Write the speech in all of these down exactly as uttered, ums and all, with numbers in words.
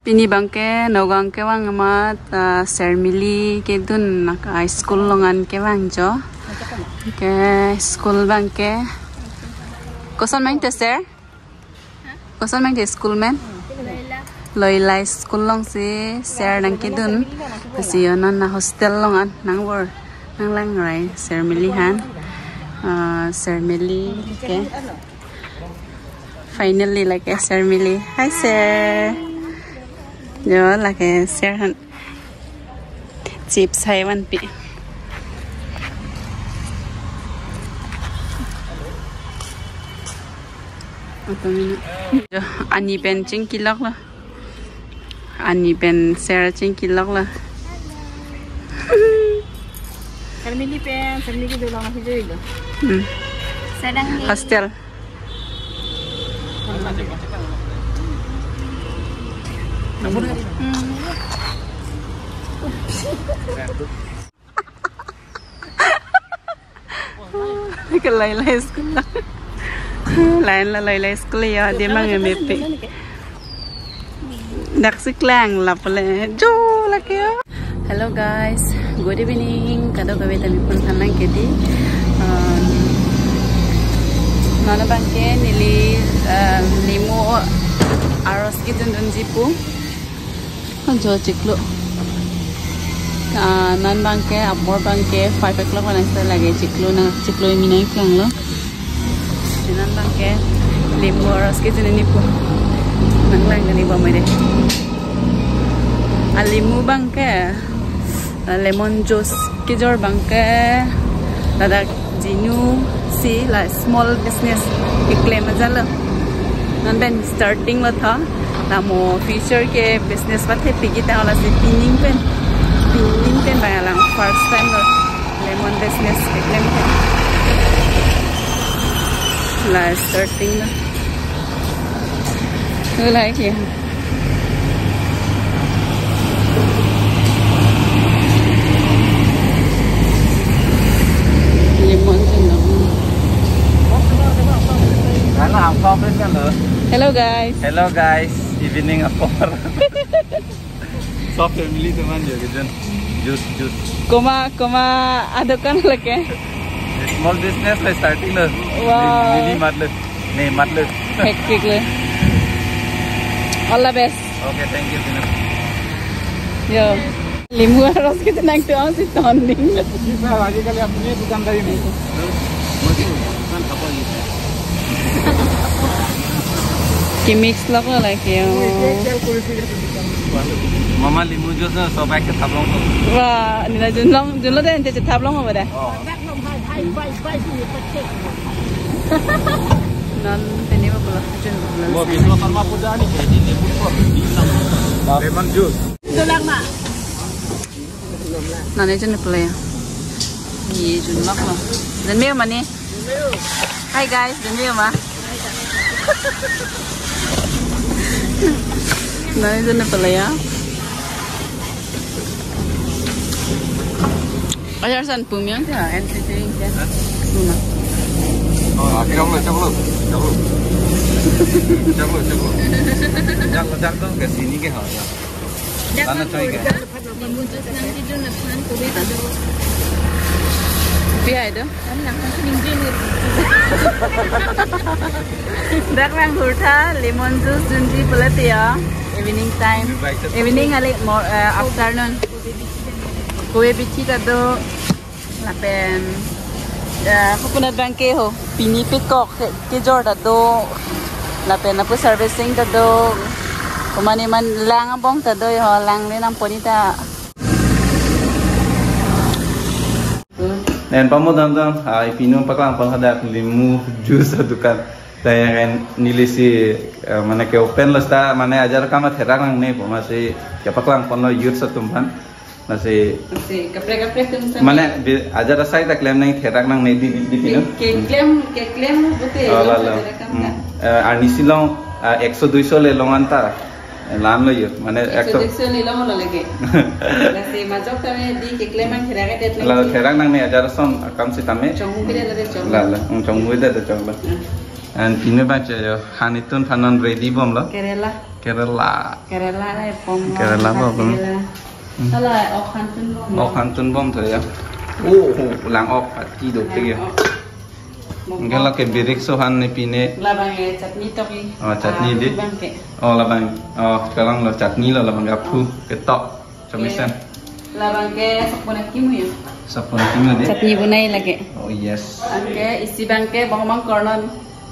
Pini abangke Nagaon kevang amat, ah, Sermili kedun nak, ah, school along an kevang jo. Ke school abangke. Koson mang te sir? Koson mang te school men? Loila. Loila school alongsi sir nangkedun. Lasi non na hostel along an nang bor. Nanglang rai Sermili han. Ah, Sermili ke. Finally lake Sermili. Hi sir. Jo lake sir han. Chips hai vanpi. Atau mina. Jo, ani pen chingkilok lo. Ani pen sir chingkilok lo. Sermili pen, Sermili kedun along ahi joi lo. Hmm. Sedang di hostel. Hmm. Ke Loila school lo. Lain la Loila school ya, dia mang M P. Dak si klang lap le. Jo lake ya. Hello guys, good evening. Kadokave ta mipun thanang kedi. Um, non abangke neli, um, limu aros kedun dunji pu. Ajo chiklo. Ah, non abangke, apor abangke five o'clock pen nangsi lake chiklo na, chiklo eminai klang lo. Non abangke limu aros kedun ni pu. Nanglang kani bom ide. A limu abangke, ah, lemon juice kejor abangke ladak jinu si la small business keklem ajat lo. Non pen starting lo tha. Lamo future ke business pathepik tang lasi pining pen. Pining pen abang alang first time lo lemon business keklem ke. La starting lo. Lo lake. Lemon juice lo. Hello, ang coffee ka lo. Hello guys. Hello guys, evening apor. Sob family atum an jo ke jon. Juice, juice. Koma, koma adokan lake. Small business lo starting lo. Wow. Neli mat lo. Ne mat lo. Hectic lo. All the best. Okay, thank you, Sina. Jo. Limu aros kita nang tuang si tonding. Sir, आजकल अपने दुकानदारी नहीं। Ke mix lok lo lake yo. Mama limu juice na sob ke thap long. Wah, nila junlong, junlo den te thap long apa dah? Oh. Non tene ba pulo, jun ba pulo. Mo Biswa Karma Puja ni ke di limu ko di lang. Lemon juice. Dolang ma. Nane jen pula ya. Ye junlok lo. Jen me ma ni. Hi guys, jen me ma. Nane jen pula ya. Ajar san pumyang kya? Entry fee kya? Luna. Oh, akhirnya lo, caklo, caklo. Caklo, caklo. Caklo, caklo ke sini ke ha, ya. Sana coy ke. Lemon juice nangkejun aphan kove ta do. Pi hai do? An nang ningje ni. Dak lang hurtha lemon juice junji pulote ya. Evening time. Evening ale more, uh, afternoon. Kove bithi ta do. Lapen, eh, kopunat abangke ho, pini pekok ke, kejor ta do, lapen lapu servicing ta do, komane man lang abong ta do ho, lang le nam poni ta. Nen pamo dam dam, ah, ipinu paklang pon hadak limu juice adukan. Taya kan neli si, eh, mane ke open lo sta, mane ajar kama therak nangne, poma si kepaklang pon lo youth atum aphan. Lasi, lasi kaprek kaprek atum sa mane bi-, ajar asai ta klem nang therak nangne di, di, di pinu. Ke, keklem, keklem bote. Oh, lo, lo. Therak kam ta. Hmm. Eh, arnisi along, ah, ekso duiso le long anta. Eh, lam lo yo, mane ekso ekso duiso le long lo lagi. Lasi majok ta me di keklem nang therak det nang. Lo therak nangne ajar ason akam sitame. Chonghu pide lo de chong. Lo, lo. Hmm, chonghu pide de chong lo. Hmm. And pine bang che yo, han itun aphan non ready bomlo. Kerala. Kerala. Kerala le pom. Kerala bom. Kerala. Hmm. Hala ok han tun bom. Ok han tun bomtha ya. Oh, lang ok pati dopik ya. Lang ok. Anke lake birik so han ne pine. Labang e chutney tok i. Oh, chutney di. Bang ke. Oh, labang. Oh, kalanglo chutney lo labang aphu ketok. Chomisen. Labang ke sok pon akim ya. Sok pon akim di. Chutney bonai lake. Oh, yes. Anke isi bang ke bong mang kornon.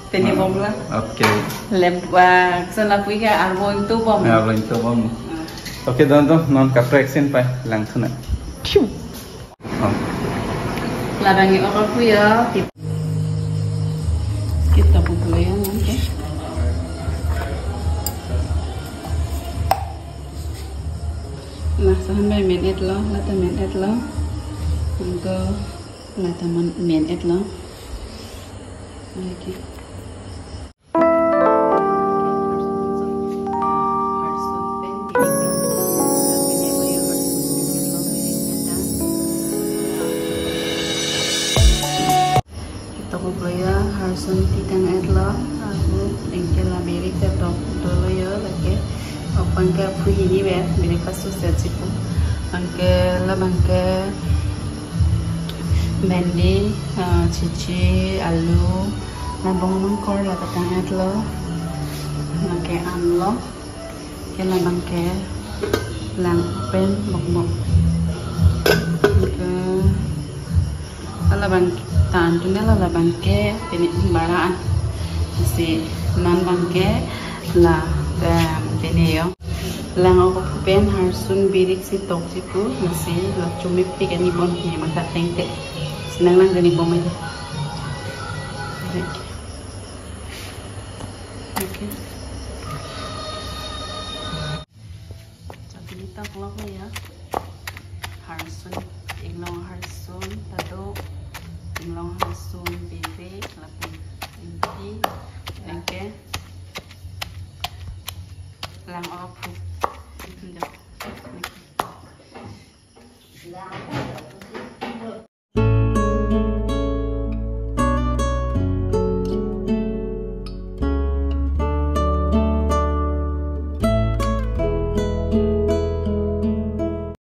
Teni bom la. Okay. Lem, ah, kesan lapu ke arbo ingtubom. Arbo ingtubom. Ah. Okay, don to, non kaprek sin pai, langthu nang. Phew. Oh. Labang e ok aphu ya. Kita bubu ya, oke. Nah, so han bai men-etlo, lata men-etlo. Anke lata men-etlo. Oke. Tok ko ya, harsun titang-etlo, aku engke la birik ketok dolo ya, lake. Aphan ke aphu hini be, birik pasu set sipu. Anke labang ke bhendi, ah, chichi, alu, labang mangkor la titang-etlo. Anke anlo. Ke labang ke lang pen bokbok. Anke labang tan tune la labang ke pini bara an. Si non bang ke la, em, pini yo. Lang ok aphu pen harsun birik si tok sipu, lasi la chomipik ani bom ne mata tengte. Si nang lang ani bom aja. Okay. Chutney tok lo ya. Harsun, inglong harsun ta do, inglong harsun birik lapen ingti, anke lang ok aphu